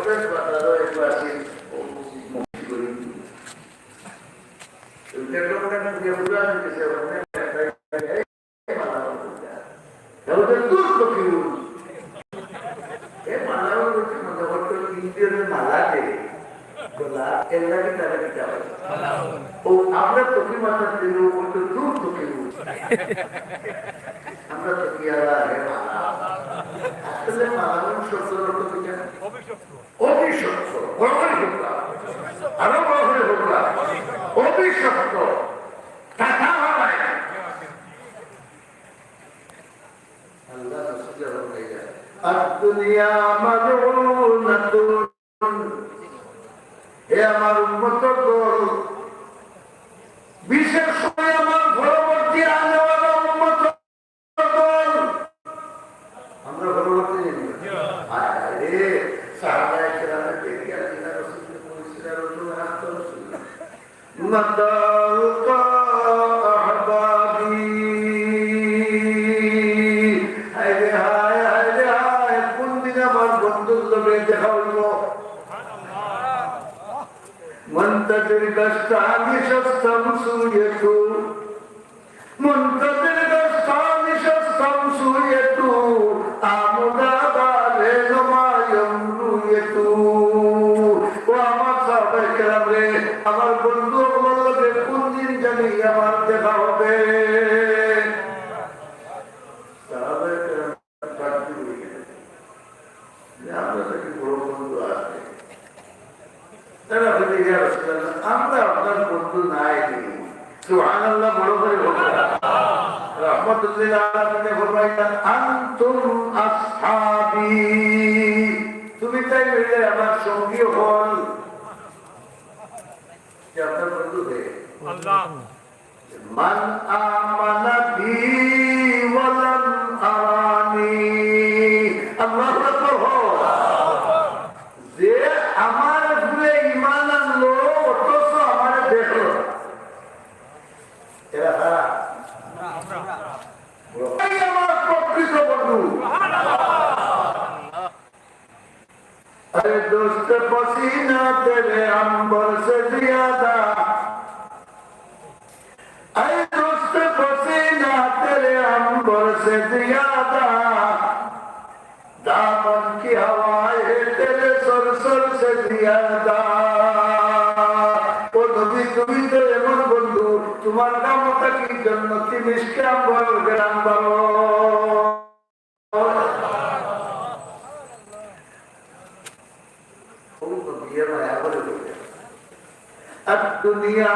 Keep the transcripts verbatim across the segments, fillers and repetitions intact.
বাজারও একটু আসি, ও মসজিদ করি। ওইটা তো ওখানে পুড়িয়া পুরা হয়ে গেছে, ওখানে একটাই, এই মালা ওটা। তাহলে তো দূর তো কেউ। এ মালা ওটা কি মনে করতো, ইন্ডিয়ার মালা দে। বলা, এর লাগি তারা দিতে হবে। ও, আমরা তো কি মাথা দিল, ও তো দূর তো কেউ। আমরা তো কি আর আগে মালা। আসলে মালা শব্দ অর্থ কি জানো? অভিশপ্ত, বড় করে হোক না, আরো বড় করে হোক না, অভিশপ্ত, টাকা হারায়। আল্লাহ রসুল যখন বললেন, "আদ-দুনিয়া মালউনাতুন", হে আমার উম্মতর দল, বিশেষ করে আমার পরবর্তী আনেওয়ালা উম্মত বল, আমরা পরবর্তী নিব। আরে, সাহাবায়ে কেরামে দেখি আল্লাহ রাসূলকে বলছিলেন, "রাসূল, হাত তো রাসূল।" "মাতা আলকা আহবাবি।" হায় রে হায়, হায় রে হায়, কোন দিন আমার বন্ধুর লগে দেখা হইল? মুনতাজির গাস্তানিশ শামসু ইয়াতু মুনতাজির গাস্তানিশ শামসু ইয়াতু, আমুদা বারে নমায়ম রুয়েতু। ও আমার সাহাবায়ে কেরাম রে, আমার বন্ধু অকলর লগে কোন দিন জানি আমার দেখা হবে? সাহাবায়ে কেরাম বাধ্য হয়ে গেলেন। যে আমরা তো কি বড় বন্ধু আছে। তারা বললেন, "ইয়া রাসূলুল্লাহ, আমরা আপনার বন্ধু নায় নি।" সুবহানাল্লাহ, বড় করে বলুন। রহমতুল্লিল আলামিনে ফরমাইলেন, "আনতুম আসহাবি।" তুমি তাই মিললে আমার সঙ্গী হল। যে আপনার বন্ধু হয়ে। আল্লাহ। মান আমানা বি ওয়ালাম আরানি। আল্লাহু আকবার। যে আমার উপরে ঈমান আনলো, অথচ আমারে দেখলো না। এরা কারা? এই আমার প্রকৃত বন্ধু। اے دوست پسینہ تیرے عنبر سے زیادہ، اے دوست پسینہ تیرے عنبر سے زیادہ، دامن کی ہوا ہے تیرے سر سر سے زیادہ۔ ও নবী, তুমি তো এমন বন্ধু, তোমার নাম থাকি জন্নতি মিশকে আম্বর গ্রাম বারো। আদ-দুনিয়া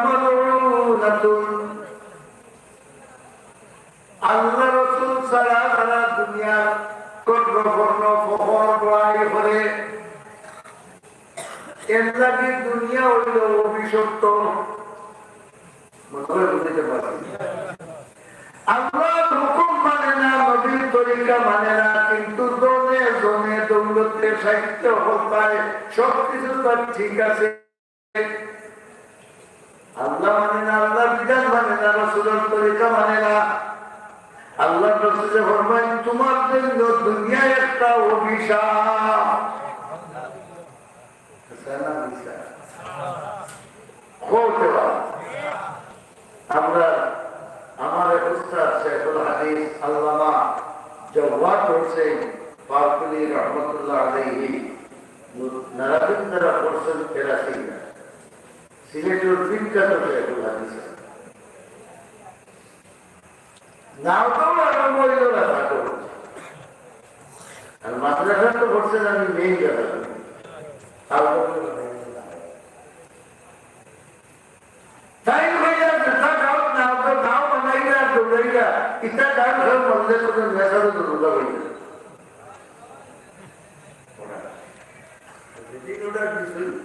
মালউনাতুন। আল্লাহ রসুল ছাড়া যারা দুনিয়ার কর্ণফর্ণ ফখর বড়াই করে, এর লাগি দুনিয়া হইল অভিশপ্ত। মনে হয় বুঝতে পারছি। আল্লাহর হুকুম মানে না, নবীর তরিকা মানে না, কিন্তু ধনে জনে দৌলতে সাহিত্য হতায় সবকিছু তার ঠিক আছে। আল্লাহ মানে না, আল্লাহর বিধান মানে না, রসুলের তরিকা মানে না। আল্লাহর রসুলে ফরমায়, "তোমার জন্য দুনিয়া একটা অভিশাপ।" হাসানা মিশা। হতে পারে। আমরা, আমার এক উস্তাদ শেখুল হাদিস আল্লামা জওয়াদ হোসেন পারকুলি রহমতুল্লাহ আলাইহি নারাবিন্দারা পড়ছেন কেরাসিনা। সিলেটের বিখ্যাত শেখুল হাদিস। নাও তো আরম্ভ হইল না, তা তো। আর মাদ্রাসা তো করছেন আমি মেইন কথা। তাও তো তাই হইয়া যেটা গাও না, তো নাও বানাইয়া, দৌড়াইয়া, ইটা গান সব বন্ধে করে নেশা তো দৌড়া হইয়া। যদি ওটা কিছু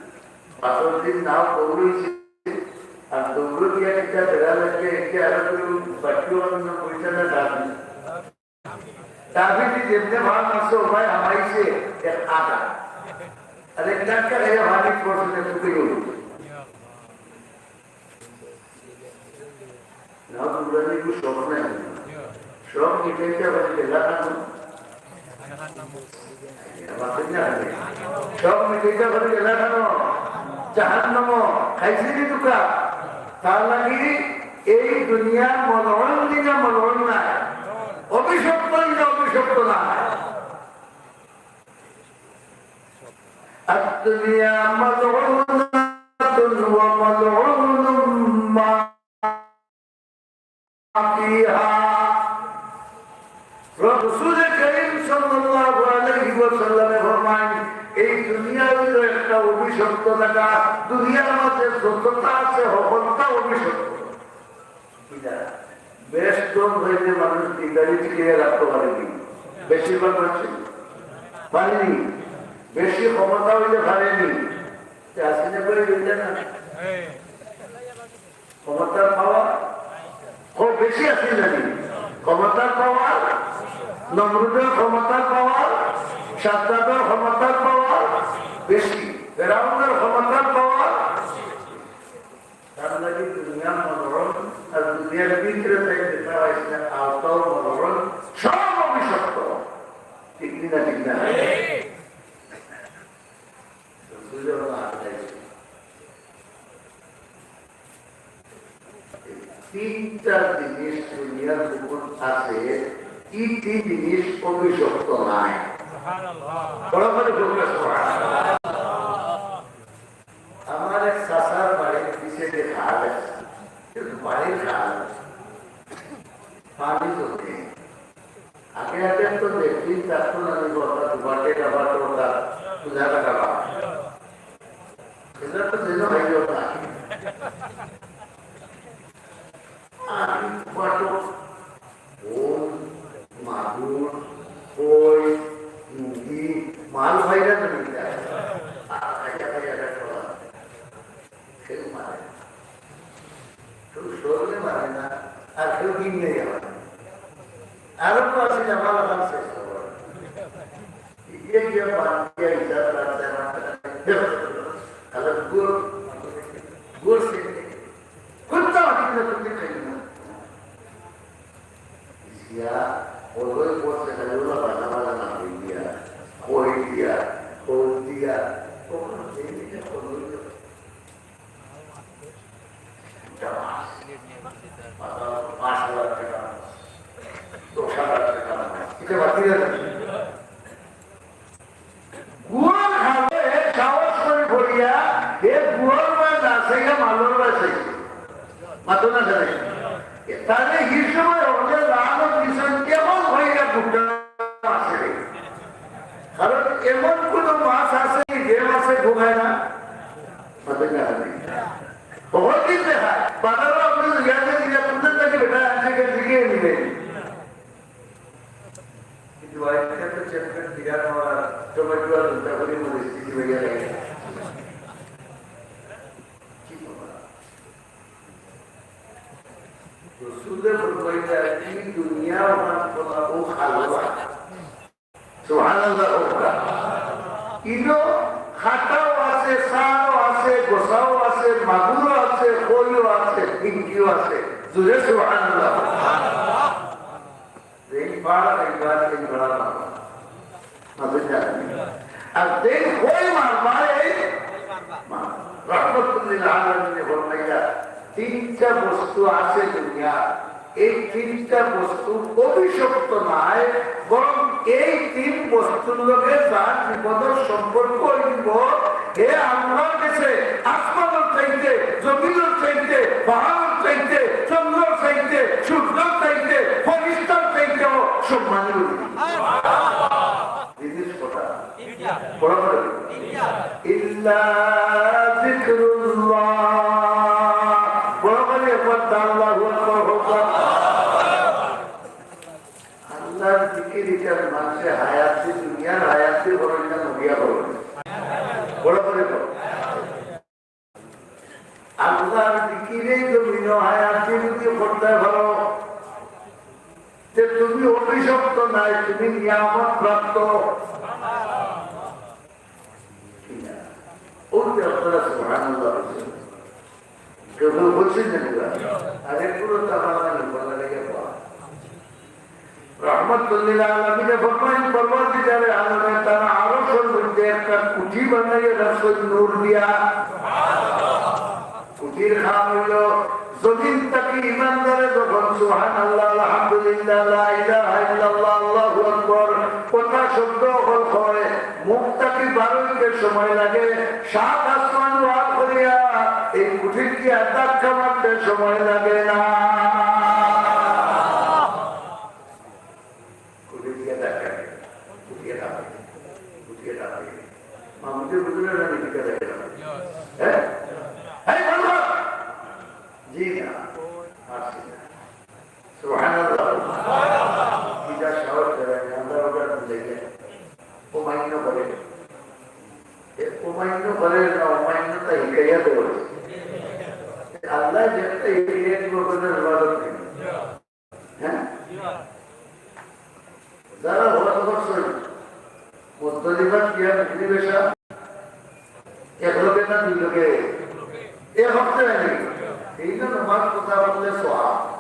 পাঁচের দিন নাও দৌড়াইছে, আর দৌড় দিয়া একটা বেড়া লাগে, একটা আরো কেউ বাকি অন্য পয়সা না দাবি। দাবি দিয়ে যেমনি ভাড়া মারছে, ও ভাই হামাইছে এক আটা। আর এক টাকা খাইয়া ভাড়ি পড়ছে, ফুটে গেল। না, দৌড়ানি একটু শখ নাই। শখ মিটাইতে আবার বেলা খানো। সব মিটাইতা পারি গেলা কেনে? জাহান্নামো। খাইছে নি ধোকা? তার লাগি এই দুনিয়া মলউন নি না মলউন নায়? অভিশপ্ত নি না অভিশপ্ত নায়? الدنيا ملعونة وملعون ما فيها। রাসূলে করিম সাল্লাল্লাহু আলাইহি ওয়াসাল্লামে ফরমাইন, এই দুনিয়া অইলো একটা অভিশপ্ত জাগা, দুনিয়ার মাঝে যতটা আছে, হকলটা অভিশপ্ত। কিতা? বেশ ধন অইলে মানুষ দিনদারি টিকিয়ে রাখতে পারেনি, বেশিরভাগ মানুষ পারেনি, বেশি ক্ষমতা অইলে পারেনি। তে আসলে করে দিতে না। ক্ষমতার পাওয়ার খুব বেশি আছে জানি। ক্ষমতার পাওয়ার, নমরুদের ক্ষমতার পাওয়ার, সাদ্দাদের ক্ষমতার পাওয়ার বেশি, ফেরাউনের ক্ষমতার পাওয়ার। তার লাগি দুনিয়া মনোরম, আর দুনিয়ার ভিতরে তাই দেখা হয়েছে আওতাও মনোরম, সব অভিশপ্ত। ঠিক কি না? ঠিক না? রসুলের হাত নাই। তিনটা জিনিস দুনিয়ার উপর আছে, এই তিন জিনিস অভিশপ্ত নাই। বড় করে বলবে সুবহানাল্লাহ। আমার এক চাচার বাড়ির পিছে যে খাল আছে, কিন্তু বাড়ির খাল আছে, পানি জমে। আগে আগে তো দেখি, তখন আমি কথা দুবারকে ডাবা করতাম, বুঝা ডাবা। এটা তো যেন হইল না। আমি পাঠক, বোন, মাগুর, কই, মুগি, মাল ভাইরা তো নিতে আসে। আর খাইয়া খাইয়া এটা করা। কেউ মারে না। কেউ শরীরে মারে না, আর কেউ দিন নেই আমার। আরো তো আছে যে আমার আমার শেষ খবর। ইয়ে গিয়ে বাদ দিয়ে হিসাব রাখতে আমার তাহলে গুড়, গুড় সে করতে পারি না, তুমি খাই না। ইয়া, ওই পড়ছে খালি ওলা বাজা বাজা না হয়ে গিয়া, কই দিয়া, কই দিয়া, কখন সেই দিকে কই দিয়া। পাঁচ হাজার টাকা, দশ হাজার টাকা, এটা বাকি আছে। গুয়ার খাবে সাহস করে পড়িয়া, এ গুয়ার মায় না চাইয়া মালর মায় চাইছে। মাতো না জানে। তাহলে হিসেবে হলে লাল ও কিষাণ কেমন হইয়া ভুট্টা আছে রে? কারণ এমন কোন মাছ আছে, যে মাছে ঘুমায় না? মাতো না জানে। বহুত দিন দেখা, বাজারো আপনি ইয়াতে দিলে, আপনার কাছে বেটা আছে, এখান থেকে নিবে। কিন্তু আজকে তো চ্যাম্পিয়ন বিরাট হওয়ার টমেটো আর উল্টা করে মনে স্থিতি হয়ে গেল। কি খবর? রসুলে ফরমাইতা, "এই দুনিয়া ওখান খোলা ও খালুয়া।" সুবহানাল্লাহ। ইনো খাটাও আছে, সারও আছে, গোসাও আছে, মাগুরও আছে, কইও আছে, হিঙ্গিও আছে। জোরে সুবহানাল্লাহ। এই পাড়া, এই পাড়া, এই পাড়া, মাঝে যাবে। আর দেখ, ওই মারবা, এই মারবা। রহমতুল্লিল আলামিনে ফরমাইলা, তিনটা বস্তু আছে দুনিয়া, এই তিনটা বস্তু অভিশপ্ত নয়, বরং এই তিন বস্তুর লগে যার বিপদর সম্পর্ক হইব, হে আল্লাহর কাছে আসমানর চাইতে, জমিনর চাইতে, পাহাড়র চাইতে, চন্দ্রর চাইতে, সূর্যর চাইতে, ফেরেশতার চাইতেও সম্মানী হইব। জিনিস কটা? বড় করে। ইল্লা যিকরুল্লাহ। বড় করে একবার আল্লাহু আকবার হোক। আল্লাহর জিকির ইটা মানুষে হায়াতে, দুনিয়ার হায়াতে বড় না, মরিয়া বড়। বড় করে বড়। আল্লাহর জিকিরে জমিন হায়াতে যদি করতে পারো, তে তুমি অভিশপ্ত নাই, তুমি নিয়ামত প্রাপ্ত। ওই যে আপনারা সুবহানাল্লাহ বলছেন। কেউ কেউ বলছেন না, এগুলা? আরে পুরো তো আমার না, বলা লেগে পড়া। রহমাতুল্লিল আলামিনে ফরমাইন, পরওয়ারদিগারে আলমে তান আরশর মধ্যে একটা কুঠি বানাইয়া রাখছইন নূর দিয়া। কুঠির কাম অইলো, জমিন থাকি ইমানদারে যখন সুবহানাল্লাহ, আলহামদুলিল্লাহ, লা ইলাহা ইল্লাল্লাহ, আল্লাহু আকবার কথা শব্দ অকল কয়, মুখ থাকি বার অইতে সময় লাগে, সাত আসমান ওয়ার করিয়া এই কুঠির দিয়া ধাক্কা মারতে সময় লাগে না। কুঠির দিয়া ধাক্কা, কুঠির ধাক্কা, কুঠির ধাক্কা। মাহমুদে বুঝলে না, আমি দিকে দেখে না। হ্যাঁ? এই বলবো? জি না, আসি না। সুবহানাল্লাহ। কিতা সাহস করে, আমরা ওটা ভুলে গিয়ে। ও মান্য করে। এ ও মান্য করে না, ও মান্য তা হিকাইয়া দেওয়া। আল্লাহ যেটা হিকাইয়া দিব, ওটার ইবাদত নেই। হ্যাঁ? যারা হজ করছইন, মুজদালিফাত গিয়া মাগরিব এশা এক লগে না দুই লগে? এক লগে নানি? এই না নামাজ কাজা করলে সওয়াব।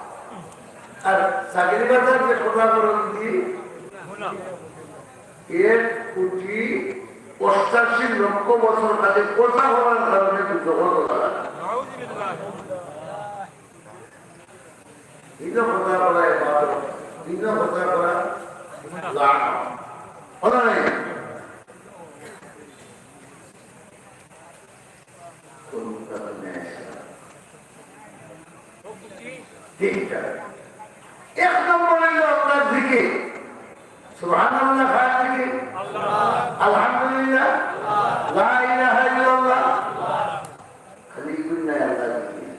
আর চাকরি বাজার যে কাজা করেন কি? এক কোটি অষ্টাশি লক্ষ বছর কাজে কাজা করার কারণে দুজখো চলে গেল। ভিন্ন কথা বলা ইবাদত, ভিন্ন কথা বলা লাভ। হলো নাই? কোন কথা নেই। ঠিক আছে। এক নম্বর হইল আপনার জিকির। সুবহানাল্লাহ, খায় জিকির। আলহামদুলিল্লাহ। লা ইলাহা ইল্লাল্লাহ। খালি ইগুন নাই আল্লাহ জিকির।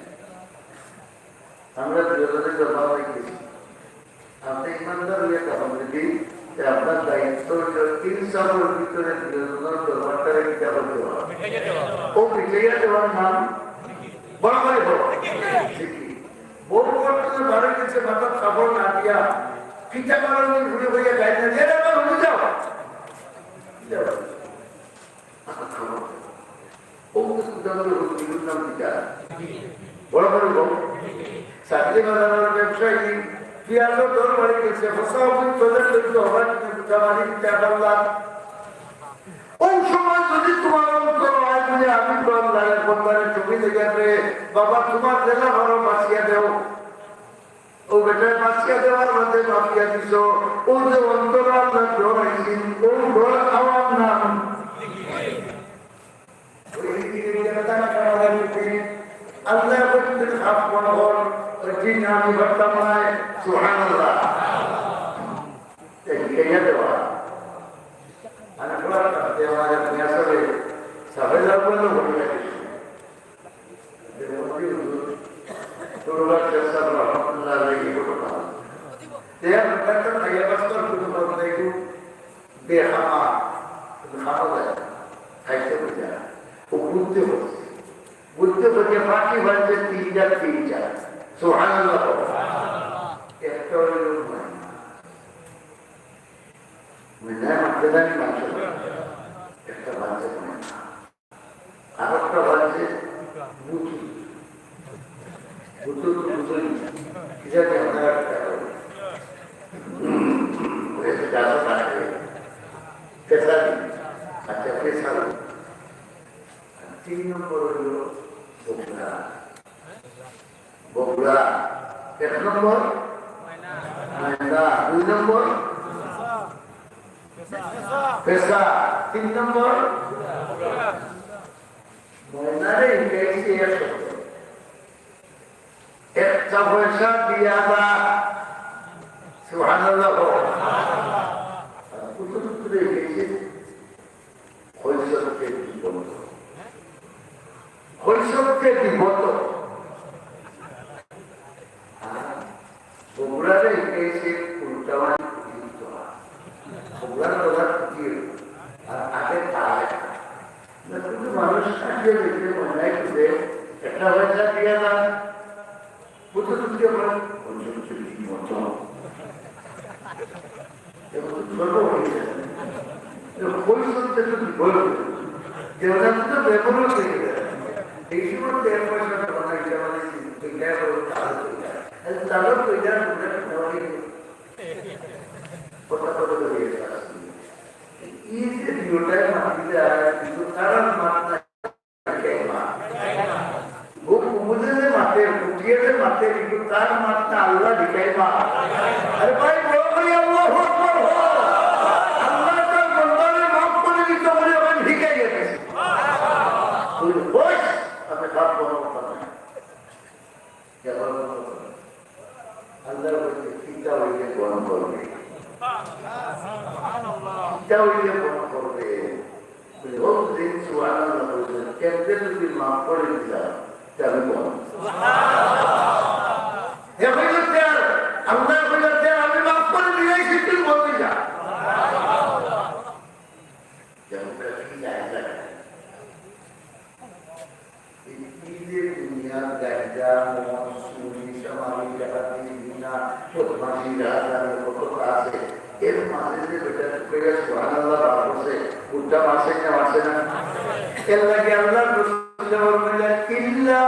আমরা দুইজনে জমা হয়ে গেছি। আপনি ইমানদার হইয়া তখন যদি, যে আপনার দায়িত্ব হইল তিন সফর ভিতরে দুইজনের জমাটারে কিতা করতে হবে? ও মিটাইয়া দেওয়ার নাম বড় করে হোক। বউ বর্তমানে বাড়ি গেছে, মাথার কাপড় না দিয়া, পিঠা বানানি ঘুরে হইয়া গায়ে না দিয়ে, "এরা আমার ঘুরে যাও।" যাও। ও কিন্তু উদাহরণ হলো, এগুলোর নাম কি জানো? বড় বড় লোক, চাকরি বাজানোর ব্যবসায়ী, পিয়াজও দর বাড়ি গেছে, ফসল উৎপাদন করতে হবে, কিন্তু উঠাবাড়ি দিতে পারলাম। ওই সময় যদি তোমার অন্তর হয়, তুমি আমি তো আল্লাহর বন্দারে ছবি দেখে, "বাবা, তোমার জেলা ভালো বাঁচিয়ে দেও।" ও বেটায় বাঁচিয়া দেওয়ার মধ্যে বাঁচিয়া দিছ, ও যে অন্তর আল্লাহ ডর আইছিল, ও ডর খাওয়ার নাম। ওই দিকে বেটা খাওয়ার মুখে আল্লাহ বলতে খাপ মনে হল, ওই দিন আমি পারতাম না। সুবহানাল্লাহ। এই কেন দেওয়া? আমি বললাম, দেওয়া যায়, আমি আসলে সাহেব বললে ভুল লাগে। বেখামা, খামা যায়। খাইতে বুঝা। ও বুঝতে হচ্ছে। বুঝতে হচ্ছে, পাখি ভাইছে তিনটা, তিনটা। সুবহানাল্লাহ। একটা হইল ময়না। ময়না মারতে জানি মানুষ। একটা ভাইছে ময়না। আরেকটা বাজে বুতু। বুতু তো বুঝুন, কি জানি আপনারা কি জানেন? ওই যে গাছও কাটে। পেশালি। আচ্ছা, পেশালি। আর তিন নম্বর হইল বগুড়া। বগুড়া। এক নম্বর? ময়না। দুই নম্বর? পেশা। তিন নম্বর? ময়নারে ইংরেজি এক শব্দ। একটা পয়সা দিয়া না। সুবহানাল্লাহ। আর কুতুব কুতুব ইংরেজি হইচইতে বিপদ। হইচইতে বিপদ। আর বগুড়ারে ইংরেজি উল্টা মানে কুটির তো। বগুড়ার কথা কুটির। আর আগে তার। না, কিন্তু মানুষ কাটিয়ে দিতে মনে হয় কিন্তু একটা পয়সা দিয়ে না। বুঝতে বুঝতে পারেন, বুঝতে বুঝতে ঠিক মতো। এবং তো সর্ব হয়ে যায়। তো পরিশ্রম থেকে তো বড় হয়ে যায়। দেওয়ার তো ব্যবহার হয়ে যায়। এই সময় তো এক পয়সা তো বানাই দেওয়া নেই, তো এটা বড় তাহলে তো এটা। তাহলে তাহলে তো এটা আমরা ব্যবহার করি। কথা কথা বলে গেছে। এই যে দুটাই মাটিতে আর কিন্তু তারার মাত নাই, কাইমা। বুক মুজে যে মাতে, উঠিয়ে যে মাতে, কিন্তু তার মাত না আল্লাহ শিখাইবা। আরে ভাই, বড় ভাই, আল্লাহু আকবার হোক। আল্লাহ তার বন্দারে মাফ করে দিতে বলে ওখানে শিখাই গেছে। তুই বস, আমি খাপ বড় কথা। আল্লাহ বলছে, "কিতা হইলে গ্রহণ করবে? কিতা হইলে গ্রহণ করবে?" বলে, "ও দিন সুবহানাল্লাহ বলছেন, কেমনে যদি মাফ করে দিলাম, তে আমি গ্রহণ।" হে হইল তে আর, আল্লাহ হইল তে আর, "আমি মাফ করে দিলাইছি, তুই বলবি না।" যেমন কি যায় যায়। এই যে দুনিয়ার গাঞ্জা, মদ, চুরি, চামারি, ডাকাতি, জিনা, বদমাশি, রাহাজানি, কত আছে। এর মাঝে যে বেটা ঢুকে গেছে, সুবহানাল্লাহ বার করছে, বুদ্ধা মারছে না, মারছে না? এর লাগি আল্লাহ রসুল ফরমাইলেন, "ইল্লা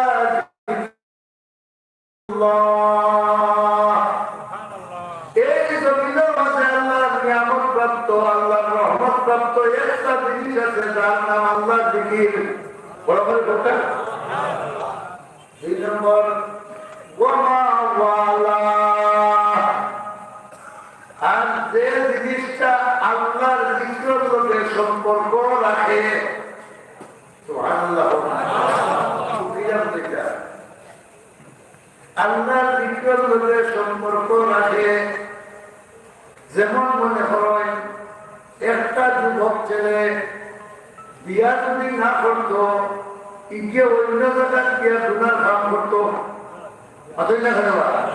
আল্লাহ।" এই জমিনের মাঝে আল্লাহর নিয়ামত প্রাপ্ত, আল্লাহর রহমত প্রাপ্ত একটা জিনিস আছে, যার নাম আল্লাহর জিকির। বড় করে বলতে? দুই নম্বর, ওয়া মা ওয়ালা। আর যে জিনিসটা আল্লাহর জিকিরের লগে সম্পর্ক রাখে, সুবহানাল্লাহ। সুক্রিয়া বলতে চায়। আল্লাহর জিকিরের লগে সম্পর্ক রাখে। যেমন মনে হয়, একটা যুবক ছেলে বিয়া যদি না করতো, ইগে অন্য জায়গায় গিয়া গুনার কাম করতো। অতএব না কেন বা?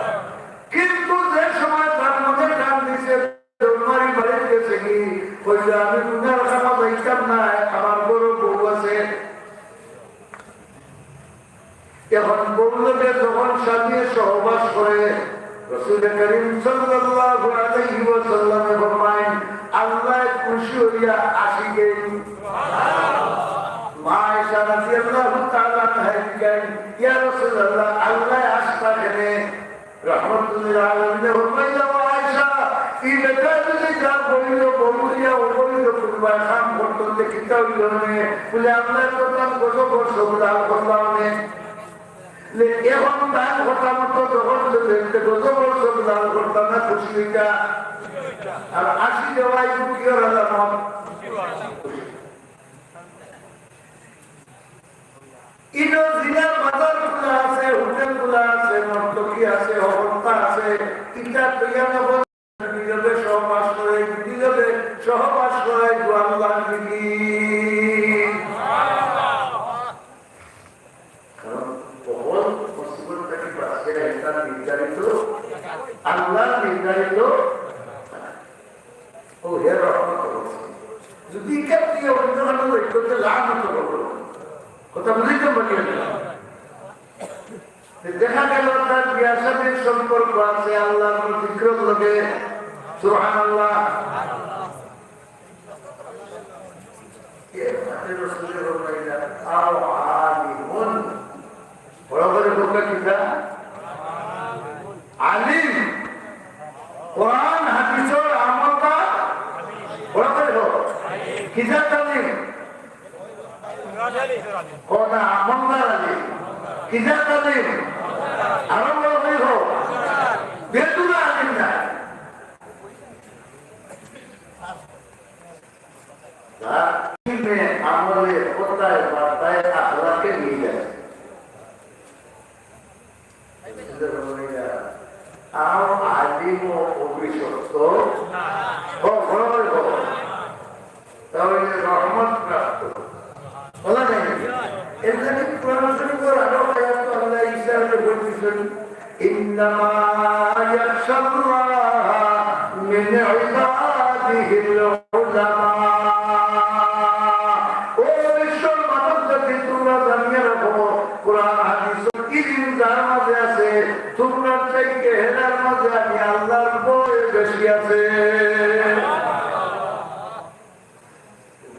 কিন্তু যে সময় তার মনে টান দিছে, জন্মারি বাড়িত গেছে কি, কইছে, "আমি গুনার কামো যাইতাম না, আমার ঘরো বউ আছে।" এখন বউ লগে যখন স্বামী সহবাস করে, রাসূল করিম সাল্লাল্লাহু আলাইহি ওয়াসাল্লামে ফরমাইন, "আল্লাহ খুশি হইয়া আশিকে।" মা আয়েশা রাদিয়াল্লাহু তাআলা আনহা জিজ্ঞাসা, "ইয়া রাসূলুল্লাহ, আল্লাহ আশিক কেনে?" রহমতুল্লিল আলামিনে ফরমাইলা, "ও আয়েশা, ই বেটা যদি তার বইল বলুয়া অবৈধ কুরবান খাম করতো, তে কিতা হইল নে?" বলে, "আল্লাহ তো তার গজবর সব লাল করলাম নে।" বলে, "এখন তার কথা মতো যখন চলে, তে গজবর সব লাল করতাম না, খুশি হইতা।" আর আশিক দেওয়াই দুঃখী ওরা জানো। ইনো জিনার বাজার খোলা আছে, হোটেল খোলা আছে, নর্তকী আছে, হকলতা আছে, ইটা তৈয়া নগর বিনিয়োগে সহবাস করে, বিনিয়োগে সহবাস করে, দোয়ান লাগবে কি? কারণ কখন মুসিবত থেকে বাঁচতে এটা নির্ধারিত, আল্লাহ নির্ধারিত। ও হে রহমত করছে। যদি ইকার দিয়ে অন্য কারো লক্ষ্য করতে লাভ হতো বলবো। কথা বুঝাইতে পারি আমি? যে দেখা গেল তার বিয়ার সাথে সম্পর্ক আছে আল্লাহর জিকিরের লগে। সুবহানাল্লাহ। এর সাথে রসুলের বললেন, "আও আলিমুন।" বড় করে বলবে কিতা? আলিম। কোরআন হাদিসর আমলদার। বড় করে হোক। কিজাত আলিম? ও না, আমলদার আলিম। কিজাত আলিম? আরো বড় করে হোক। বেতুলা আলিম না। যার ইলমে, আমলে, কথায়, বার্তায়, আখলাকে মিল আছে। আও আলিম ও অভিশপ্ত। হোক, বড় করে হোক। তাহলে রহমত প্রাপ্ত। বলা যায় না? এর জন্য কোরআন শরীফের আরো আয়াত আল্লাহ ইশারা করতেছেন, "ইন্নামা ইয়াখশাল্লাহা মিন ইবাদিহিল উলামা।" ও বিশ্বর মানব জাতি, তোমরা জানিয়ে রাখো, কোরআন হাদিস ইলম যার মাঝে আছে, তোমরা চাইতে হেরার মাঝে আমি আল্লাহর ভয় বেশি আছে।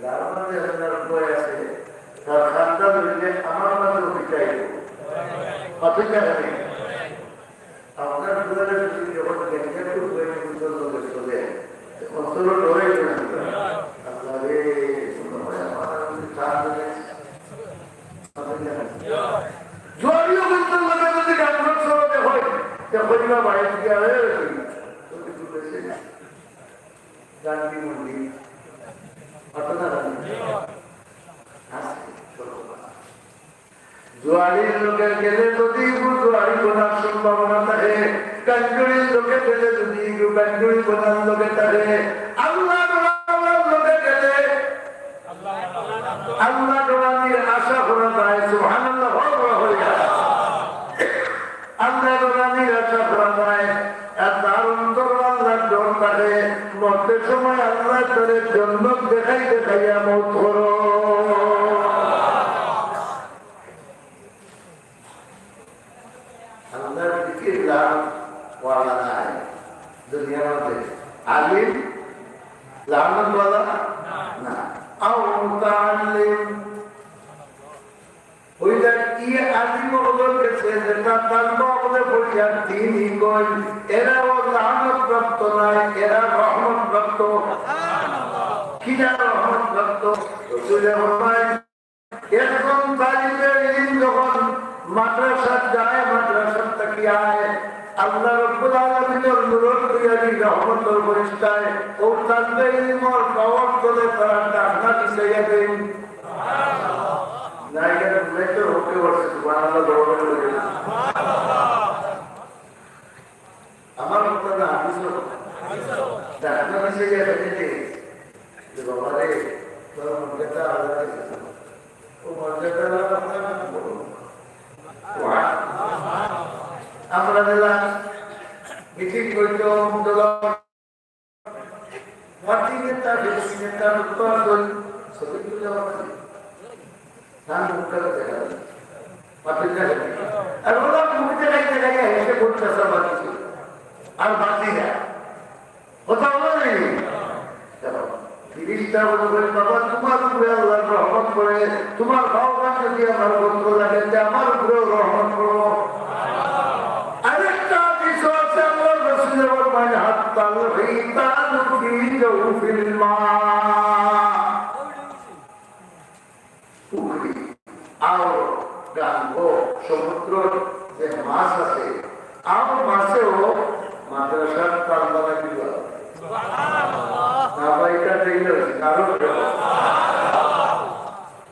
যার মাঝে আল্লাহর ভয় আছে, তার খান্দা ধরলে আমার মাঝেও পিটাইব। কথা জানে। আপনার দুয়ারে যদি যখন গেঞ্জা খুব হয়ে কিন্তু চলে, জুয়াড়ি অকলর লগে যদি গান বাজনা চলে দেখো, দেখো না বাইরে গিয়া, এ, তুমি তো বেশি না। গান্ধী মন্দির। ঘটনা জানি। আছে, চলো। জুয়াড়ির লগে গেলে যদি জুয়াড়ি বনার সম্ভাবনা থাকে, কাঞ্জুরির লগে গেলে যদি কাঞ্জুরি বনার লগে থাকে, আল্লাহ তাআলার লগে গেলে আল্লাহ ডরানির আশা করা যায়। সুবহানাল্লাহ, বড় বড় হয়ে যায়। আল্লাহ ডরানির আশা করা যায়। আর তার অন্তর আল্লাহর ডর থাকে, মরতে সময় আল্লাহ তারে জন্নত দেখাই দেখাইয়া মউত করো। আল্লাহর জিকির লানত ওয়ালা নাই। দুনিয়ার মধ্যে আলিম লানত ওয়ালা না। আও মুতাআল্লিম। ওই দেখ, ই আলিম অকলর গেছে যেটা তালবা অকলে পড়িয়া দ্বীন হিকইন, এরাও লানত প্রাপ্ত নায়, এরা রহমত প্রাপ্ত। কিনা রহমত প্রাপ্ত? রসুলে ফরমায়, একজন তালিবে ইলম যখন মাদ্রাসাত যায়, মাদ্রাসাত থাকি আয়, আল্লাহ রাব্বুল আলামিনের নূরর তৈয়ারি রহমতর ফেরেশতায় ও তালিবে ইলমর পাওর তলে তারা ডাকনা বিছাইয়া দেন। না, এটা বুঝাইতে হতে পারছে, সুবহানাল্লাহ, বড় বড় করে। আমার কথা না, হাদিসও। ডাকনা দিছে যে এখানে যে, যে বাবা রে, তোর মর্যাদা আলাদা কিছু না। ও মর্যাদা আলাদা কথা না বলো। ওয়া। আমরা যেলা মিটিং করতাম, দল পার্টি নেতা, বিরোধী নেতা, উত্তর দল, ছবি তুলে আমাদের। তার মুখটা দেখা যায়। পার্টি নেতা। আর ওরা মুখ দেখাই দেখাই হেসে ভোট চাষা বাকি ছিল। আর বাকি না। কথা বলে নাই। দেখো, ফিরিস্তা বলে, "বাবা, তোমার উপরে আল্লাহর রহমত পড়ে, তোমার বাবা যদি আমার গোত্র লাগে, তে আমার উপরেও রহমত পড়ো।" আরেকটা হাদিসও আছে, আল্লাহর রাসূলে ফরমায়, "হাত্তাল হিতানু ফি জাওফিল মা।" পুকুরি, আও, গাঙ্গ, সমুদ্রর যে মাছ আছে, আও মাছেও মাদ্রাসার তালবা লাগি দোয়া। না ভাই, এটা ঠিক হয়েছে, কারণ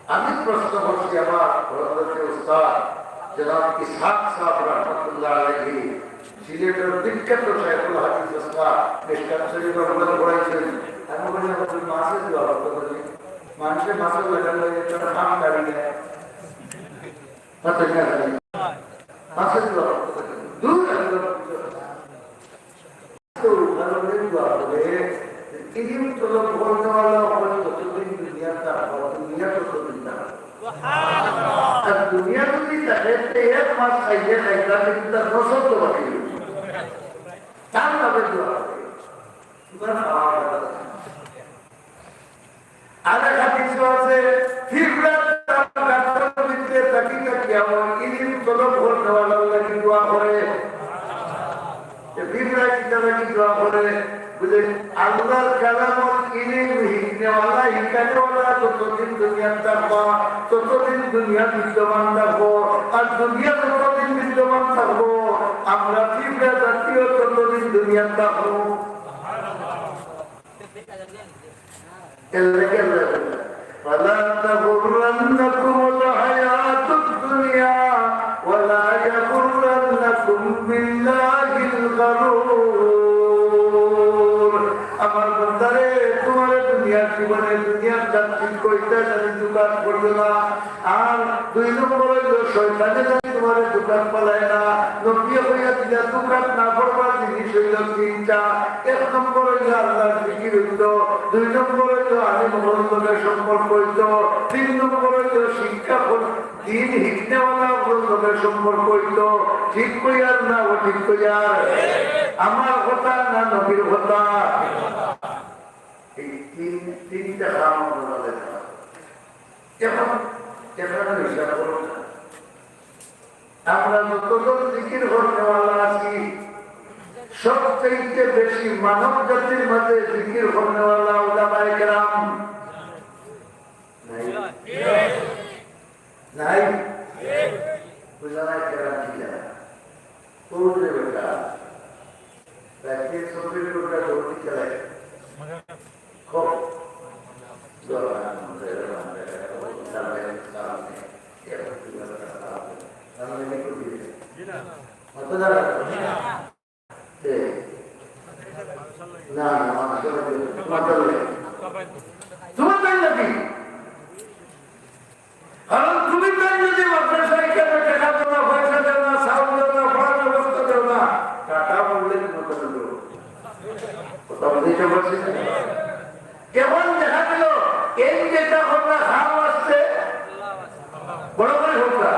আমি প্রশ্ন করছি আমার হযরতে উস্তাদ জনাব ইসহাক সাহেব রহমতুল্লাহ আলাইহি, সিলেটের বিখ্যাত শাইখুল হাদিস উস্তাদ, মিশকাত শরীফ রহমতুল্লাহ পড়াইছেন। আমি বলি, "হুজুর, মাছের দোয়া করতে বলি, মানুষের মাছের লাগান লাগে, তারা কাম দাঁড়িয়ে নেয়।" মাছের দোয়া করতে বলি। দূর একদম। তো ভালো করে দোয়া করে, ইলিম তলব করনেওয়ালা অকল যতদিন দুনিয়াত থাকবো, দুনিয়া ততদিন থাকবো। আর দুনিয়া যদি থাকে, তে এক মাস খাইলে খাইতাম, কিন্তু তার ফসল তো বাকি রইল। তার নামে দোয়া করে। তোমার খাওয়া দাওয়া। আরেক হাদিসও আছে, ফিফড়া তার গাতর ভিতরে থাকি থাকি আমার ইলিম তলব করনেওয়ালার লাগি দোয়া করে। যে ফিফড়া কিতা লাগি দোয়া করে? বলে, আল্লাহর কালামর ইলিম হিকনেওয়ালা, হিকানেওয়ালা যতদিন দুনিয়াত থাকবা, ততদিন দুনিয়া বিদ্যমান থাকবো। আর দুনিয়া যতদিন বিদ্যমান থাকবো, আমরা ফিফড়া জাতীয় ততদিন দুনিয়াত থাকবো। এর লাগি আল্লাহ বলে, "ফালা তাগুররান্নাকুমুল হায়াতুদ দুনিয়া ওয়ালা ইয়াগুররান্নাকুম বিল্লাহিল গারুর।" আমার বান্দারে, তোমার দুনিয়ার জীবনে দুনিয়ার যাত্রী কইটা জানি ধোকাত পড়িও না। আর দুই নম্বর হইল, শয়তানে জানি তোমারে ধোকাত ফালায় না। নবী কইয়া দিলা, ধোকাত না পড়বার জিনিস হইল তিনটা। এক নম্বর হইল আল্লাহর জিকির হইত, দুই নম্বর হইল আলিম হকলর লগে সম্পর্ক হইত, তিন নম্বর হইল শিক্ষা হইত, দ্বীন হিকনেওয়ালা হকলর লগে সম্পর্ক হইত। ঠিক কইয়ার না অঠিক কইয়ার? আমার কথা না নবীর কথা? এই তিন, তিনটা কাম আমরা করতে পারি। এখন, এখন হিসাব করুন। আমরা যতজন জিকির করনেওয়ালা আছি, সবচাইতে বেশি মানব জাতির মাঝে জিকির করনেওয়ালা উলামায়ে কেরাম। নাই? নাই? বুঝলা না, কেরাম কি জানা? কোন রে বেটা? রাতে চব্বিশ ঘন্টা দৌড় দিতে লাগে। খুব দরকার। সামনে, সামনে, সামনে, সামনে, সামনে, সামনে, অত দরকার। এ, না, না, আমার সবাই, তোমার দল নেই। তোমার দল নাকি? কারণ তুমি তাই যদি মাদ্রাসায় কেন টাকা দেও না, পয়সা দেও না, চাউল দেও না, পড়ার ব্যবস্থা দেও না, টাকা বললে তোমার দল নেই। কথা বুঝতে পারছি? এখন দেখা গেল, এই যেটা আমরা খাওয়া আসছে, বড় করে হোক না।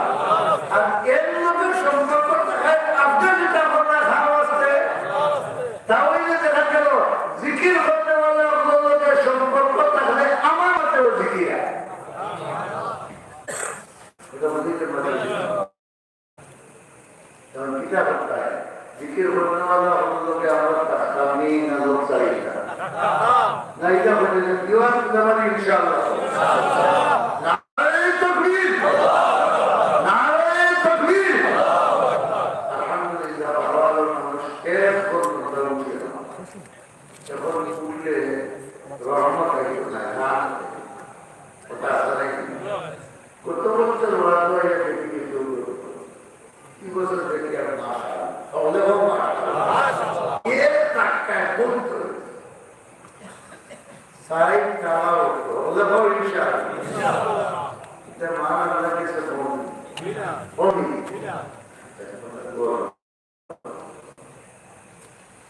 আর এর লোকের সম্পর্ক থাকায় আপনি যেটা আপনার খাওয়া আসছে, তাহলে দেখা গেল জিকির করতে পারলে আপনার লোকের সম্পর্ক থাকলে আমার মতেও জিকির হয়। এটা বুঝতে পারছি। কারণ কিতা করতে হয়? জিকির করতে পারলে আপনার লোকে আমরা থাকতাম নেই না লোক চাই না। না, এটা হয়ে যায়। দিওয়ান দিতে পারি ইনশাআল্লাহ। নারায়ে তাকবীর! নারায়ে তাকবীর! আলহামদুলিল্লাহ, ভালো ভালো মানুষ এখন মোটামুটি এখন উঠলে রহমত হইতো না, না। কথা আছে নাকি? গত বছর ওরা তো এটা দেখি কেউ করতো। কি বছর দেখি আর মাশাআল্লাহ। তাহলে হোক মাশাআল্লাহ। এর টাকায় কোন তো সাইড তারাও তো। তাহলে হোক ইনশাআল্লাহ। এটা মান আল্লাহ কাছে বলি। বলি।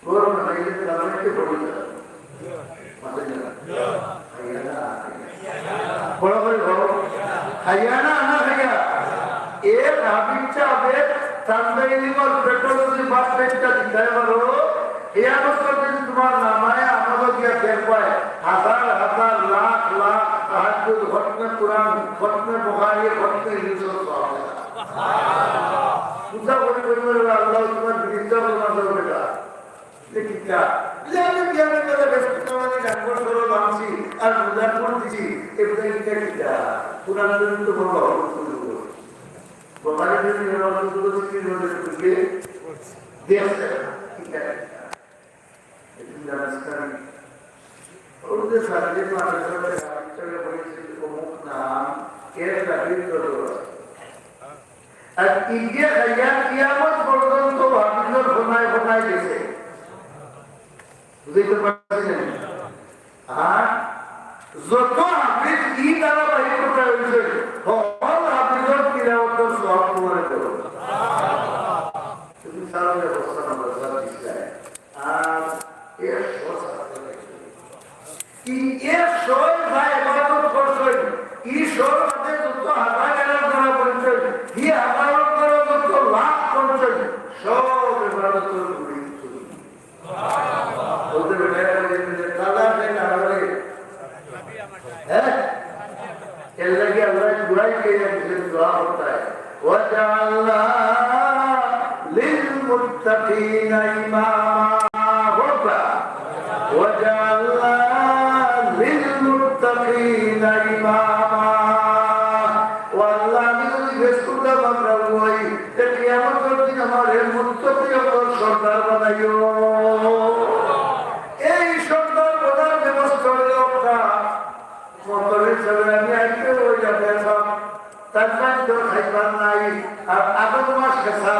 গরম না খাইলে তার মধ্যে পড়ে যায়। মাথায় না। খাইয়া না, খাইয়া। বড় করে বলো। খাইয়া না, না খাইয়া। এক হাবিব চাবে, তানদা ইলিমর পেট্রোলজি বাদ পেটটা দিতে পারো। এই অবস্থার দিন তোমার নামায় আমাদের গিয়া দেখবায়। হাজার হাজার লাখ লাখ তাহাজ্জুদ, খতমে কোরআন, খতমে বুখারী, খতমে ইউসুফ সওয়াব। পূজা করি করি বলে, "আল্লাহ, তোমার বিরুদ্ধে প্রমাণ করবে না।" এটা কিতা? বলে, "আমি বিয়ানের বেলা বেশ কিছু আমাদের ডাঙ্গর সরো বানছি, আর মুজাফর দিছি, এটা কিতা কিতা? কোরআন তো বলবো, বোখারি যদি এরকম শুধু স্ত্রীর মধ্যে ঢুকে দেখছে না, কিতা কিতা?" একটু জানিস না? ওর যে সাথে মাদ্রাসাতে রাখতে হয়েছে অমুক নাম, এর চাকরির জন্য। আর ইন্ডিয়া খাইয়া কিয়ামত পর্যন্ত হাফিজর ফোনায় ফোনায় গেছে। বুঝতে পারছেন? আর যত হাফিজ ই ধারাবাহিকতা হয়েছে, হল হাফিজর তিলাওয়াতর সওয়াব তোমার করো। তুমি সারা ব্যবস্থা মাদ্রাসা দিচ্ছ। আর একশো ছাত্র থাকবে। এই একশো যা ইবাদত করছইন, এই শোর মধ্যে যত হাজার হাজার যারা বলছইন, এই হাজার হাজার যত লাখ করছইন, সব ইবাদতর গুলি চুরি। বলতে বেটায় বলে যে, "দাদা, সে না বলে।" হ্যাঁ? এর লাগি আল্লাহ দোয়াই পেয়ে গেছেন, দোয়া করতে হয়। "ওয়াজআলনা লিল মুত্তাকিনা ইমামা।" হোক বা? "ওয়াজআলনা লিল মুত্তাকিনা ইমামা।" ও আল্লাহ, আমি যদি বেশ করতাম আমরা ওই, তে কিয়ামতের দিন আমার এই মুত্তাকি অকলর সর্দার বানাইও। এই সর্দার বানার ব্যবস্থা হইল একটা। মতলব হিসাবে আমি আজকে ওই যাতে সব তার পাঁচ জন খাইবার নাই, আর আগত মাস খেসা।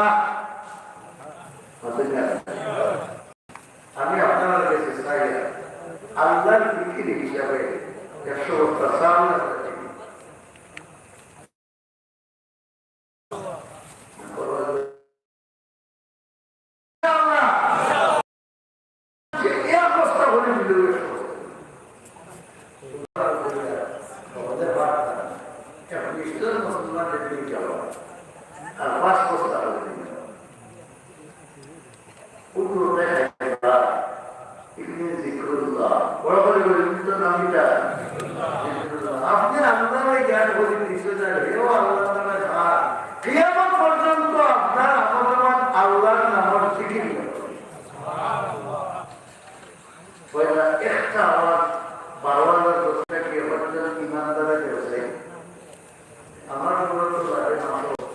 আমি আপনার কাছে চাই, আল্লাহর ফিকির হিসাবে একশো বস্তা চাল। যে এই অবস্থা হলে দিল। এখন ইসলাম মুসলমানদের দিকে যাওয়া। আর পাঁচ বস্তা হলে দিল। কুতুবে খাইবার, ইবনে জিকরুল্লাহ। বড় করে বলি, কিন্তু নাম এটা। আপনি আল্লাহর জ্ঞান বলি দিতে চান, হেও আল্লাহ তাআলা খান। কিয়ামত পর্যন্ত আপনার আমল নামায় আল্লাহর নামর জিকির করবে। পয়লা একটা আওয়াজ, বারো হাজার দশটা কি হচ্ছে ইমানদারের ব্যবসায়ী। আমার মনে তো লাগে মাত্র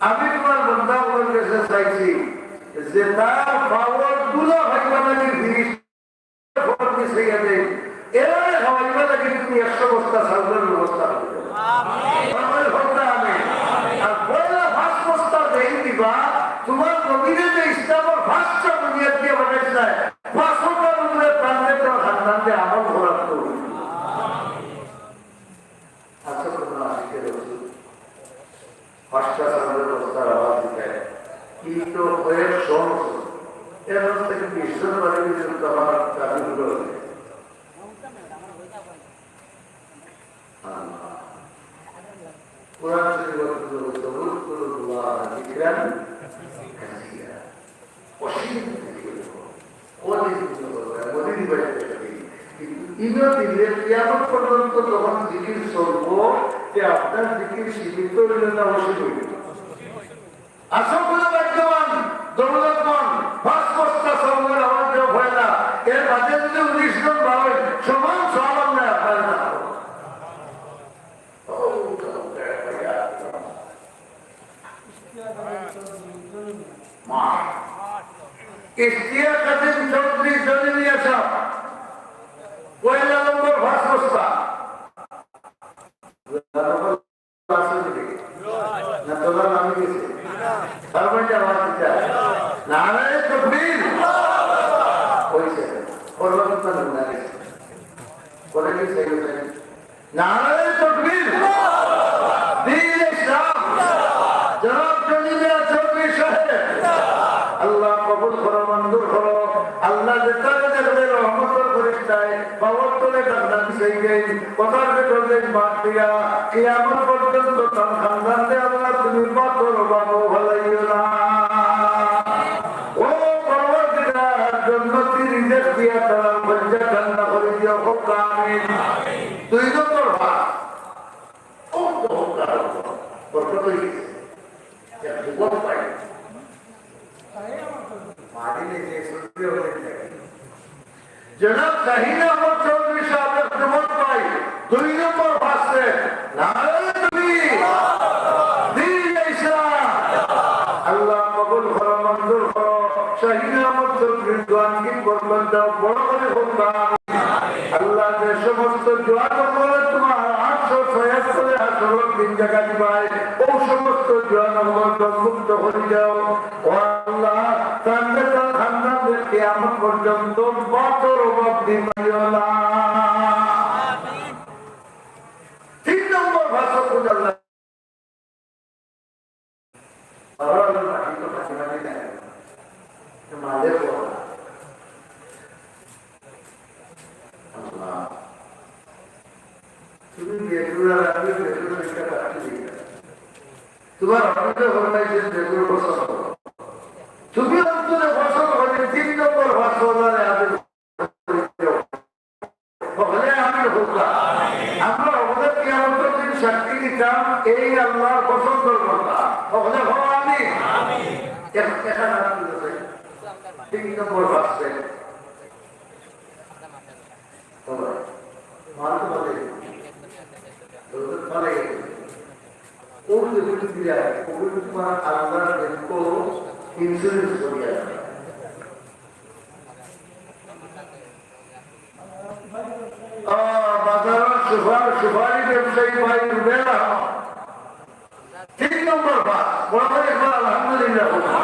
আমি তোমার বন্দা অকলর কাছে চাইছি যে তার পাওর ধুলা পাইবার লাগি ফিরিস্তার ফরজ মিশাইয়া দেই, এরারে খাওয়াইবার লাগি তুমি একশো বস্তা চাউলর ব্যবস্থা করি দেও। আমার কথা আমি। আর পয়লা পাঁচ বস্তা যেই দিবা, তোমার নবীরে যে ইসলামর পাঁচটা বুনিয়াদ দিয়া পাঠাইছে, পাঁচটার উপরে প্রান্তে তো খান্দানকে আমল করার তো। আচ্ছা, তোমরা আশিকে রসুল। পাঁচটা চাউলর বস্তার আওয়াজ দিতে। কিন্তু কয়েক শো মুসলমান। এর মধ্যে থেকে বিশ জন বাড়ি গেছিল, তখন দাবি হলো। আল্লাহ। কোরআন শরীফ বলতে বলতে, "উযকুরুল্লাহা যিকরান কাসীরা।" অসীম জিকির করো। অনেক জিকির করো, অনেক জিকির করো। কিন্তু ইনো দিলে কিয়ামত পর্যন্ত যখন জিকির চলবো, যে আপনার জিকির সীমিত হইল না, অসীম হইল? আসো কোনো ভাগ্যবান, দৌলতমান, পাঁচ বস্তা চাউলর আওয়াজ দেওয়া হয় না, এর মাঝে যদি উনিশ জন বাড়ায়, সমান সওয়াব আল্লাহ আপনার না। ইশতিয়াক কাদিম চৌধুরী জলিলিয়া সাহেব, পয়লা নম্বর পাঁচ বস্তা। না, তোলা নামি গেছে। তার মানে আওয়াজ দিতে হয়। নারায়ে তাকবীর। হয়েছে। ওর কথা না গেছে। বলে কি সেই নারায়ে তাকবীর। দ্বীন ইসলাম। জনাব জলিলিয়া চৌধুরী সাহেব। আল্লাহ কবুল করো, মঞ্জুর করো। আল্লাহ যে তারে দেখবে রহমতের ফেরেশতায়, বাবার তলে তার নাম সেই দেন। কথার ভেতর দেন বাদ দিয়া, কিয়ামত পর্যন্ত তার খানদানকে আল্লাহ তুমি পাথর বাবু ভালাইও না। ও পরওয়ারদিগার, জন্নতি রিজিক দিয়া তারা মজ্জা ঠান্ডা করে দিও, হোক আমিন। দুই নম্বর ভাগ। ও তো হোক আর হোক। বরকত হয়ে গেছে। এক যুবক ভাই। মাহফিলে যে সূর্য হয়ে থাকে। জনাব শাহিন আহমদ চৌধুরী সাহেব এক যুবক ভাই। দুই নম্বর ভাষে নারায়ে তাকবীর। দ্বীন ইসলাম। আল্লাহ কবুল করো, মঞ্জুর করো। শাহিন আহমদ চৌধুরীর দোয়ানকে বরকত দাও, বড় করে হোক। আল্লাহ যে সমস্ত জোয়ান অকলরে তোমার আরশর ছায়ার তলে হাশরর দিন জাগা দিবায়, ও সমস্ত জোয়ান অকলরে মুক্ত করে দাও। ও আল্লাহ, তানরে তান খানদানরে কিয়ামত পর্যন্ত বাতর অভাব দিবাইও না। তিন নম্বর ভাষা কোন আল্লাহ? বাবার মাটি তো খাসি মাটি নাই। তো মাঝে বড়। আল্লাহ। তুমি বেগুলা রাখবে, বেগুলা একটা কাটতে দিবে। তোমার হবিতে ফরমাইছে বেগুন পছন্দ করো। তুমি অন্তরে পছন্দ করে তিন নম্বর ভাষা আল্লাহরে আদেশ হকলে আমিন হোক। আমরা হকলে কিয়ামতের দিন সাক্ষী দিতাম, এই আল্লাহর পছন্দর কথা। হকলে হো আমিন। এক-, এখানে আর কি বলছে? তিন নম্বর ভাষে। মাল তো বলে, দৌলত মারা গেছে। ও যে বুঝে দিলে, ও বুঝে তোমার আল্লাহর ব্যাংক ইন্স্যুরেন্স করিয়া। আহ, বাজারর সুপার-, সুপারি ব্যবসায়ী ভাই রুবেল আহমদ। তিন নম্বর পাস। বড় করে একবার আলহামদুলিল্লাহ বলুন।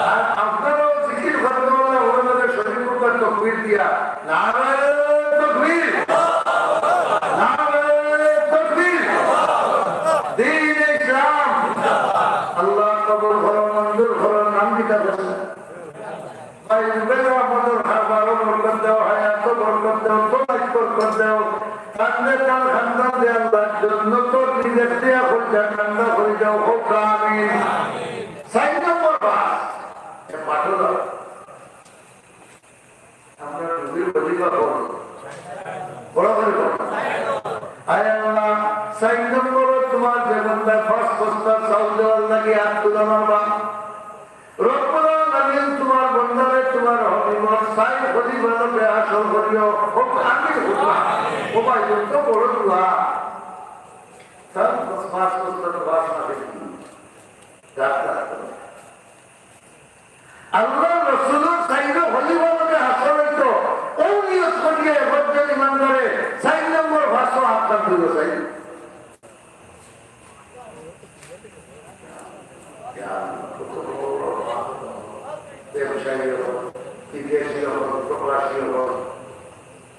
আর আপনারাও জিকির করতে বললে ওর মধ্যে শরীর উপর তকবীর দিয়া, নারায়ে তাকবীর, নারায়ে তাকবীর, দ্বীন ইসলাম। আল্লাহ কবুল করো, মঞ্জুর করো, নাম কিতা করছেন? ভাই রুবেল আহমদর কারবারও বরকত দেও, হায়াতও বরকত দেও, তৌফিক বরকত দেও। তানরে তান খানদানরে আল্লাহ জন্নতর রিজিক দিয়া কলিজা ঠান্ডা করি দেও, হোক আমিন। চাইর নম্বর পাস, এ পাঠও দাও। আমরা নবীর খলিফা বলো। বড় করে বলো। আয় আল্লাহ, চাইর নম্বরও তোমার যে বান্দায় পাঁচ বস্তা চাউল দেওয়ার লাগি হাত তুলা মারবা। রব্বুল আলামিন, তোমার বন্দারে তোমার হাবিবর চাইর খলিফা রূপে হাসর করিও। হোক আমিন, হোক আমিন। ও ভাই, যত বড় দোয়া। তার পাঁচ বছর বাস না দেখি। আল্লাহর রসুলর চাইরো খলিফা লগে হাশর অইতো, অউ নিয়ত করিয়া একজন ইমানদারে চাইর নম্বর ফাঁসো আটকান দিল চাই। ব্যবসায়ী অকল, বিদেশি অকল, প্রবাসী অকল,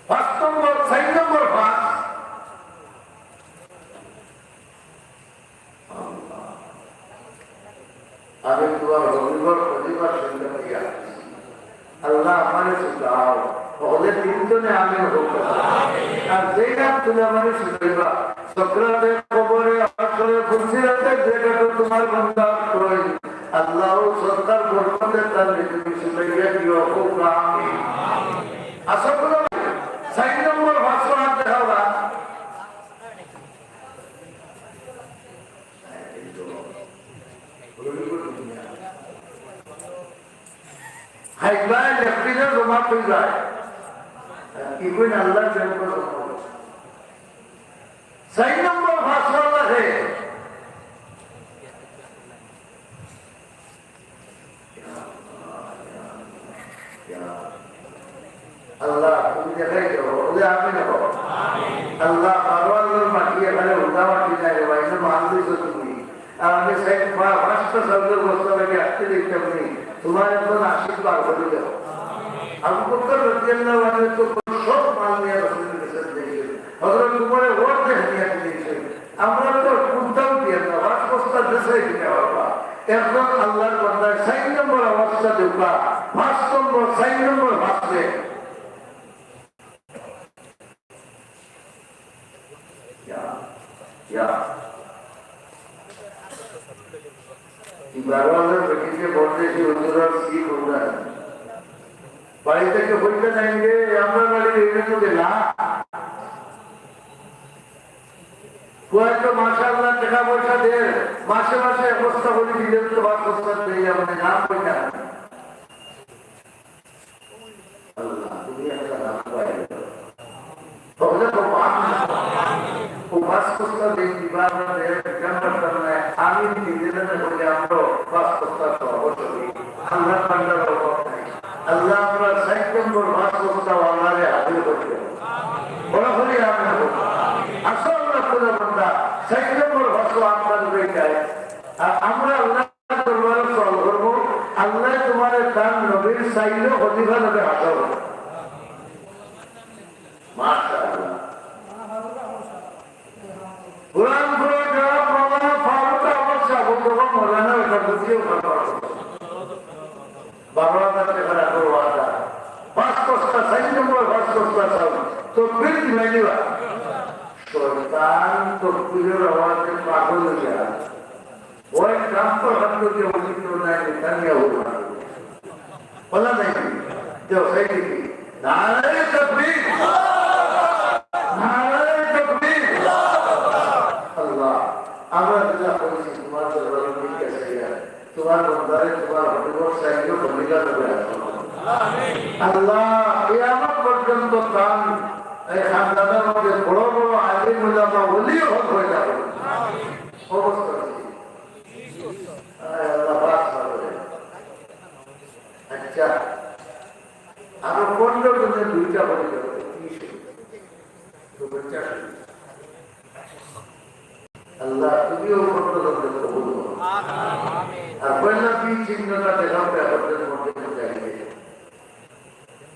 পাঁচ নম্বর, চাইর নম্বর ফাঁস। আমি তোমার হবিবর খলিফার সঙ্গে দিয়া আল্লাহ আমারে সুদাও, হকলে তিনজনে আমিন হোক। আর যেই নাম তুলে আমারে সুদাইবা, সকরাতে, কবরে, হাশরে, ফুলসিরাতে যে কাটো তোমার বন্দা কই, আল্লাহ সরকার বরকতে তার তুমি সুদাইয়া দিও, হোক আমিন। আশা করো, চাইর নম্বর ফাঁসো আটকাইবা। হাইবা লেফটিনে জমা থই যায়। কি কইন আল্লাহ জন্য জমা থই। চাইর নম্বর ফাঁসো লাগে। আল্লাহ, তুমি দেখাই দেও, বলে আমি নেব। আল্লাহ, বারো আল্লাহর মাটি এখানে উল্টা মাটি নাই রে ভাই, না মাল দিছো তুমি। আর আমি সাইড পা-, পাঁচটা চাউলের বস্তা লাগে আসতে দেখতাম নি। তোমার একজন আশীর্বাদ করে দেও। আবু বকর রাদিয়াল্লাহু আনহু তো সব মাল নিয়ে রাসূলের কাছে দিয়েছেন। হযরত উমরে অর্ধেক নিয়ে দিয়েছেন। আমরা তো কুন্তাও দিয়ে না, পাঁচ বস্তা দেশে দিতে পারবা। একজন আল্লাহর বান্দায় চাইর নম্বর অবস্থা দেউকা, পাঁচ নম্বর, চাইর নম্বর ফাঁসে। ইয়া, ইয়া। বারো হাজার প্যাকেটে ভোট দিয়েছি, হুজুর আর কি করবেন? বাড়ি থেকে বলতে নাই যে আমরা বাড়ি বিভিন্ন গেলা। কয়েকটা মাশাআল্লাহ টাকা পয়সা দের, মাসে মাসে এক বস্তা করে দিলে তো পাঁচ বস্তা পেয়ে যাবো, নাম কই না? আল্লাহ, তুমি একটা নাম পাই। তবে তো পাঁচ, ও পাঁচ বস্তা দিন দিবা, আমরা দেড় বিঘা করতাম না, আমি নিজে না বলে আমরা পাঁচ বস্তা সহ চলি। আল্লাহ পান্ডার অভাব নাই। আল্লাহ, আমরা চাইর নম্বর পাঁচ বস্তা আল্লাহরে হাজির করতে। বড় করি আমরা বলি। আসো আমরা পুরো বন্ধা, চাইর নম্বর পাঁচ আপনার হয়ে যায়। আর আমরা আল্লাহ দরবারে সওয়াল করবো, আল্লাহ তোমারে তার নবীর চাইলে খলিফা নবী হাজার। মাশাআল্লাহ। কোরআন পড়ে যারা মৌলানা ফারুক আহমদ সাহেব, তখন মৌলানা ওটা বুঝিয়েও ভালো। বারো হাজার টাকা রাখো ওয়াদা। পাঁচ বস্তা, চাইর নম্বর পাঁচ বস্তা চাউল। তো ফির দিলাই দিবা। শয়তান তকবীরের আওয়াজে পাগল হয়ে যায়। ওই ট্রাম্পর হাত থেকে অভিযুক্ত নাই, নেতানিয়াহুর হাত থেকে। বলা নাই কি? দেও, সেই দিকে। নারায়ে তাকবীর! নারায়ে তাকবীর! আল্লাহ, আমরা যেটা করেছি, তোমার দরবারে ঠিক আছে, ইয়া। তোমার বন্দারে, তোমার হবিবর চাইলে বলিলা দেবে। আল্লাহ, কিয়ামত পর্যন্ত তান এই খানদানের মধ্যে বড় বড় আলিম উলামা ওলি হক হয়ে যাবে। অবস্থা কি? আয় আল্লাহ, বাস হবে। আচ্ছা, আরো পনেরো জনের দুইটা হয়ে যাবে, ত্রিশ হয়ে যাবে। তো পঞ্চাশ হয়ে যাবে। আল্লাহ, তুমিও পনেরো জনকে কবুল করো। আর পয়লা দুই চিহ্নটা দেখাও, ব্যাপারটার মধ্যে চাইলে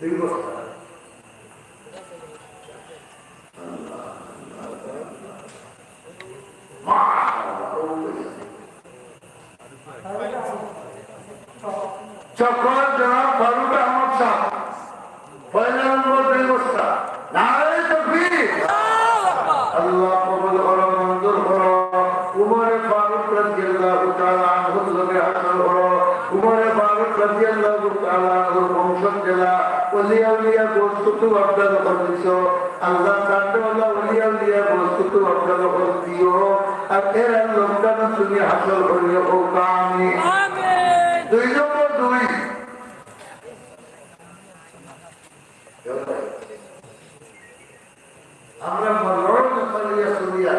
দুই বস্তা। সকল জনাব ফারুক আহমদ সাহেব, পয়লা নম্বর দুই বস্তা। নারায়ে তাকবীর। আল্লাহ কবুল করো, মঞ্জুর করো। উমরে ফারুক রাদিয়াল্লাহু তাআলা আনহুর লগে হাসর করো। উমরে ফারুক রাদিয়াল্লাহু তাআলা আনহুর বংশ জেলা, ওলিয়া উলিয়া গোস্ত তো আবদার করছো। আল্লাহ, তার ওলা ওলিয়া উলিয়া গোস্ত তো আবদার করছিও। আর এরা লোকটা তুমি হাসর করিও, ও আমি। আমিন। দুই নম্বর দুই। আমরা মলড় চলিয়া চলিয়া,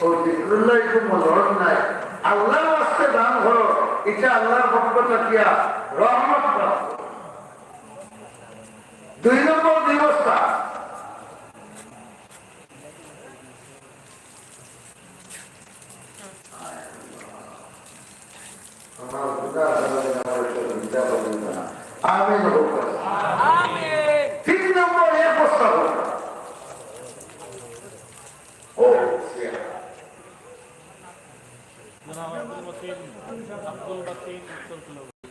ও জিক্রুল্লাহ একটু মলড় নাই। আল্লাহর ওয়াস্তে দান করো, ইটা আল্লাহর পক্ষ থাকিয়া রহমত প্রাপ্ত। দুই নম্বর ব্যবস্থা, আমিন। তিন নম্বর এক প্রস্তাব। ও,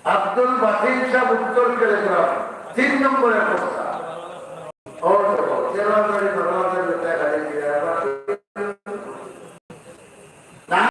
আব্দুল বাতিন সাহেব উত্তর টেলিগ্রাম, তিন নম্বরে প্রস্তাব। ও, তেরো নম্বরে